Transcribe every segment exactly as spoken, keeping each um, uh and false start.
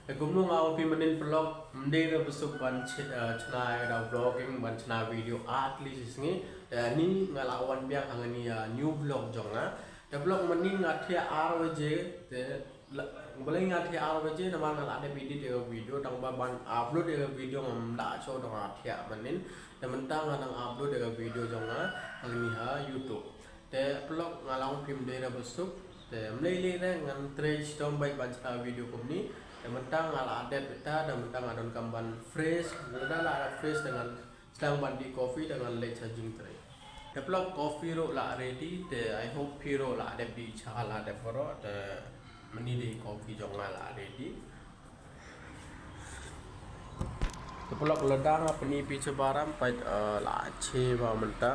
Te kumno nga ong phi mynnin, paralok, ym dei re ba suk ban ch- eh, chna ïa ka vlogging, ban chna video at least sngi. Te ni nga la wan biang hangne ïa new vlog jong nga. Te paralok, mynnin nga thiah ar baje, te la- balei nga thiah ar baje, namar nga la dep edit ïa ka video, tang ba ban upload ïa ka video ngam lah shuh, tang nga thiah mynnin. Te mynta nga nang upload ïa ka video jong nga hangne ha YouTube. Te paralok, nga la ong phi ym dei re ba suk. Te ym lei lei re ngan trei shitom bad ban chna video kumne. Te mynta nga la dep ita, te mynta nga donkam ban fresh. Lada la dep fresh te ngan sdang ban dih coffee te ngan leit sha jingtrei. Te paralok, coffee ruh la ready, te I hope phi ruh la dep dih cha, la dep baroh, te mynnin dei coffee jong nga la ready. Te paralok, lada nga pyni phi shabar em, peit, eh, la che ba mynta.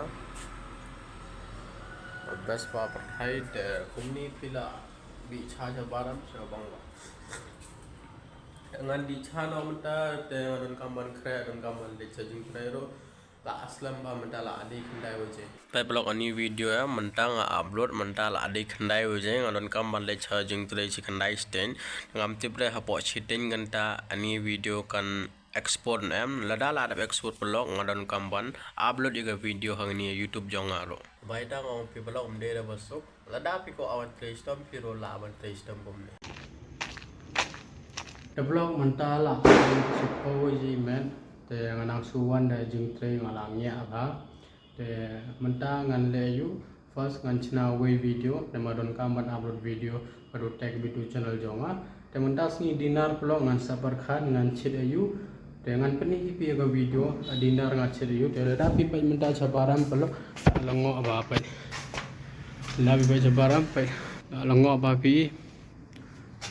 Best ba pyrthei, te kumne phi la dih cha shabar em, sha bang ba. Ngan dih cha noh mynta, te nga donkam ban khreh, donkam ban leit sha jingtrei ruh. La slem ba mynta la dei khyndai baje. Peit paralok, ani video ïa mynta nga upload mynta la dei khyndai baje, nga donkam ban leit sha jingtrei shi khyndai shiteng. Ngam tip re hapoh shiteng kynta ani video kan export ne em. Lada la dep export paralok, nga donkam ban upload ïa ka video hangne ïa YouTube jong nga ruh. Bye, tang ong phi paralok, ym dei re ba suk. Lada phi kwah ban trei shitom, phi ruh lah ban trei shitom kumne. Te paralok, mynta la shiphew baje miet, te nga nang shu wan da jingtrei, nga la ngiah bha. Te mynta ngan leh aïu, first ngan chna wei video, te ma donkam ban upload video, ka dei tech B two channel jong nga. Te mynta sngi dinner paralok ngan sa pyrkhat ngan cheat aïu. Te ngan pyni ïa phi ïa ka video, a dinner nga cheat aïu. Te lada phi peit mynta shabar em paralok, la lyngngoh bha peit. Lada phi peit shabar em peit, la lyngngoh bha phi.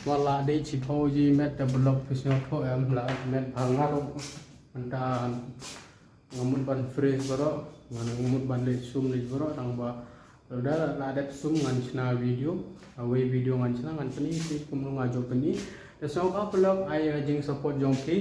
Wat la dei shiphew baje miet te paralok, phi sngewthuh em, la miet bha nga ruh. Mynta nga mut ban fresh baroh, nga mut ban leit sum leit baroh, tang ba lada la dep sum ngan chna video, a wei video ngan chna, ngan pyni phi kumno nga ju pyni. Te sngewbha paralok ai ïa ka jingsupport jong phi.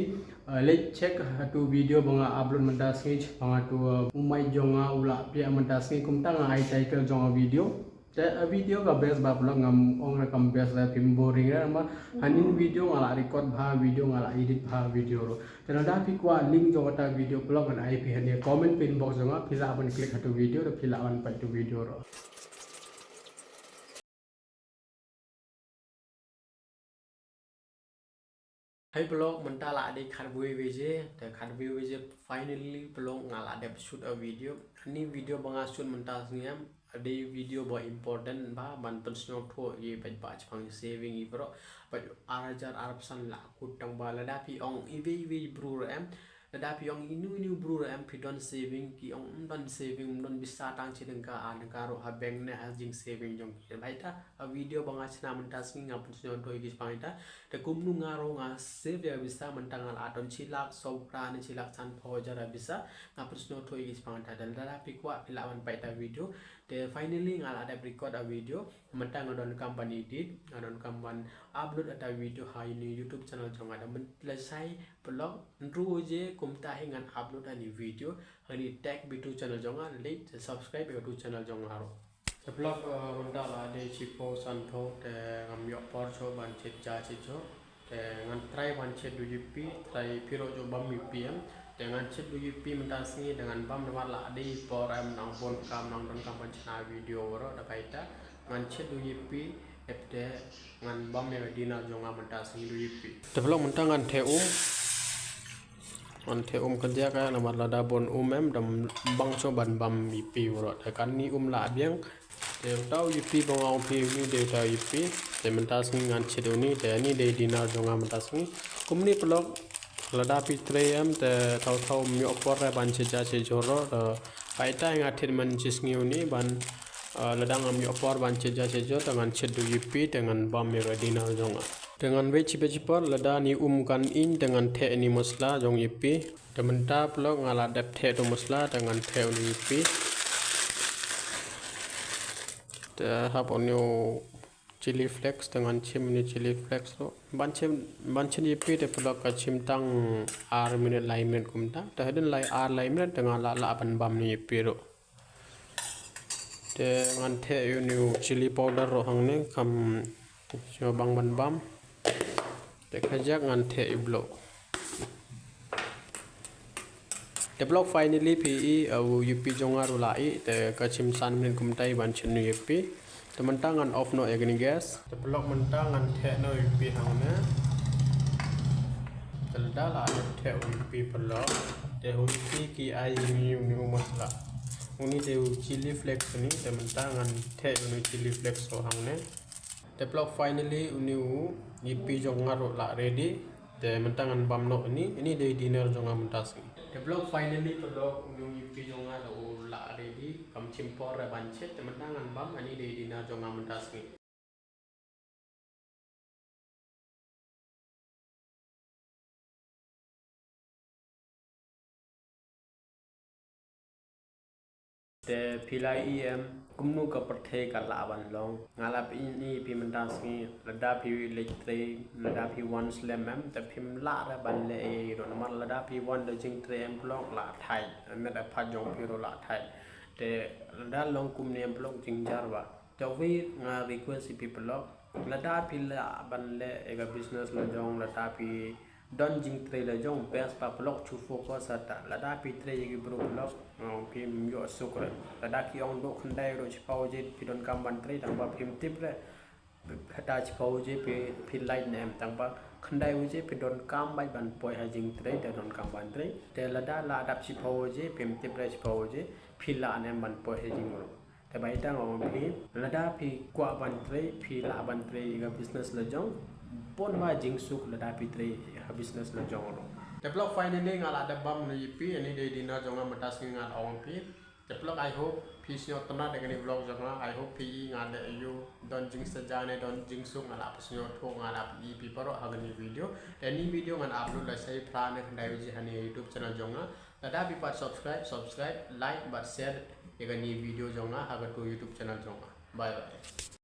Eh, leit check hato video ba nga upload mynta sngi, ba nga tu, eh, u mic jong nga u la piah mynta sngi, kumta nga ai title jong ka video. Te, eh, video ka best bha paralok, ngam ong re kam best re, phim boring re, namar hanin video nga la record bha video, nga la edit bha video ruh. Te lada phi kwah link jong kata video paralok ngan ai phi hangne comment pin box jong nga, phi lah ban click hato video ruh, phi lah ban peit hato video ruh. Hai paralok, mynta la dei khatwei baje, te khatwei baje finally paralok nga la dep shoot a video. Ani video ba nga shoot mynta sngi em, a dei video ba important bha, ban pynsngewthuh ïa peit ba shaphang saving ïa baroh, peit ar hajar arphew san la kut, tang ba lada phi ong iwei iwei bru ruh em, lada phi ong inu inu bru ruh em, phi don saving, ki ong ym don saving, ym don pisa tang shi tyngka ar tyngka ruh ha bank ne ha jing saving jong ki. Bha ita, a video ba nga chna mynta sngi nga pynsngewthuh ïa ki shaphang ita. Te kumno nga ruh nga save ïa pisa, mynta nga la don shi lak saw phra ne shi lak sanphew hajar ïa pisa, nga pynsngewthuh ïa ki shaphang ita. Te lada phi kwah phi lah ban peit ita video. Te finally nga la dep record a video. Mynta nga donkam ban edit, nga donkam ban upload ita video ha uni YouTube channel jong nga. Te mynta lashai paralok hynriew baje kumta hi ngan upload ani video ha uni Tech B two channel jong nga, leit subscribe ïa ka tu channel jong nga ruh. Te paralok, eh, mynta la dei shiphew sanphew te ngam ïoh por shuh ban cheat ja cheat jhur. Te ngan try ban cheat duh ïa phi, try phi ruh ju bam ïa phi em. Te ngan cheat duh ïa phi mynta sngi, te ngan bam namar la dei por em, nang bun kam, nang donkam ban chna video baroh, da bha ita ngan cheat duh ïa phi, dep te ngan bam ïa ka dinner jong nga mynta sngi duh ïa phi. Te paralok mynta ngan theh um. Ngan theh um kadiah ka namar lada bun um em, dam bang shuh ban bam ïa phi baroh. Te kane um la biang. Te uta u ïipi ba nga ong phi uni dei uta u ïipi. Te mynta sngi ngan cheat uni, te ani dei dinner jong nga mynta sngi. Kumne paralok, lada phi trei em te thaw thaw ym ïoh por re ban cheat ja cheat jhur ruh, te pait ita nga thied mynta shi sngi uni ban, eh, lada ngam ïoh por ban cheat ja cheat jhur te ngan cheat duh ïipi te ngan bam ïa ka dinner jong nga. Te ngan wait shi bit shi por, lada uni um kan ïeng te ngan theh uni masala jong ïipi. Te mynta paralok nga la dep theh tu masala, te ngan theh uni ïipi. Te hap uni u chili flakes, te ngan shim uni chili flakes tu. Ban shim, ban shim ïipi te paralok ka shim tang ar minit lai minit kumta. Te hadien lai ar lai minit te nga la lah ban bam uni ïipi ruh. Te ngan theh ïa uni u chili powder ruh hangne, kham shibang ban bam. Te kajak ngan theh i block. Te paralok, finally phi i, uh, u ïupi jong nga ruh la i, te ka shim san minit kumta i ban shim u ïupi. Te mynta ngan off noh ïa kane gas. Te paralok, mynta ngan theh noh u ïupi hangne. Te lada la theh u ïupi paralok, te u ïupi ki ai ïa ngi une u masala. Une te u chilli flakes une, te mynta ngan theh une u chilli flakes ruh hangne. Te paralok, finally une u ïupi jong nga ruh la ready. Te mynta ngan bam noh une, une dei dinner jong nga mynta sngi. Te paralok, finally paralok, une u ïupi jong nga ruh la ready. Kam shim por re ban shet, te mynta ngan bam, une dei dinner jong nga mynta sngi. Te phi la i em, kumno ka pyrthei ka lah ban long. Nga la pyni ïa phi mynta sngi, lada phi leit trei, lada phi wan slem em, te phim lah re ban leh ei ei ruh namar lada phi wan da jingtrei em paralok la thait, met da phad jong phi ruh la thait. Te lada long kumne em paralok jingjar bha. Te uwei nga request ïa phi paralok, lada phi lah ban leh ïa ka business la jong, lada phi don jingtrei la jong, best ba paralok shu focus ata. Lada phi trei ïa ki bru paralok, phim ïoh suk re. Lada ki ong duh khyndai ruh shiphew baje phi donkam ban trei, tang ba phim tip re hata shiphew baje phi, phi lait ne em, tang ba khyndai baje phi donkam beit ban poi ha jingtrei, te donkam ban trei. Te lada la dap shiphew baje phim tip re shiphew baje phi lah ne em ban poi ha jingmut. Te ba ita nga ong phi, lada phi kwah ban trei, phi lah ban trei ïa ka business la jong, bun ba jingsuk lada phi trei ha business la jong ruh. Te paralok, finally nga la dep bam une u ïupi, une dei dinner jong nga mynta sngi nga la ong phi. Te paralok, I hope phi sngewtynnat ïa kane vlog jong nga, I hope phi i nga leh aïu, don jingsaja ne don jingsuk, nga la pynsngewthuh, nga la pyni ïa phi baroh ha kane video. Te kane video ngan upload lashai phra ne khyndai baje ha kane YouTube channel jong nga. Lada phi pat subscribe, subscribe, like bad share ïa kane video jong nga ha katu YouTube channel jong nga. Bye bye.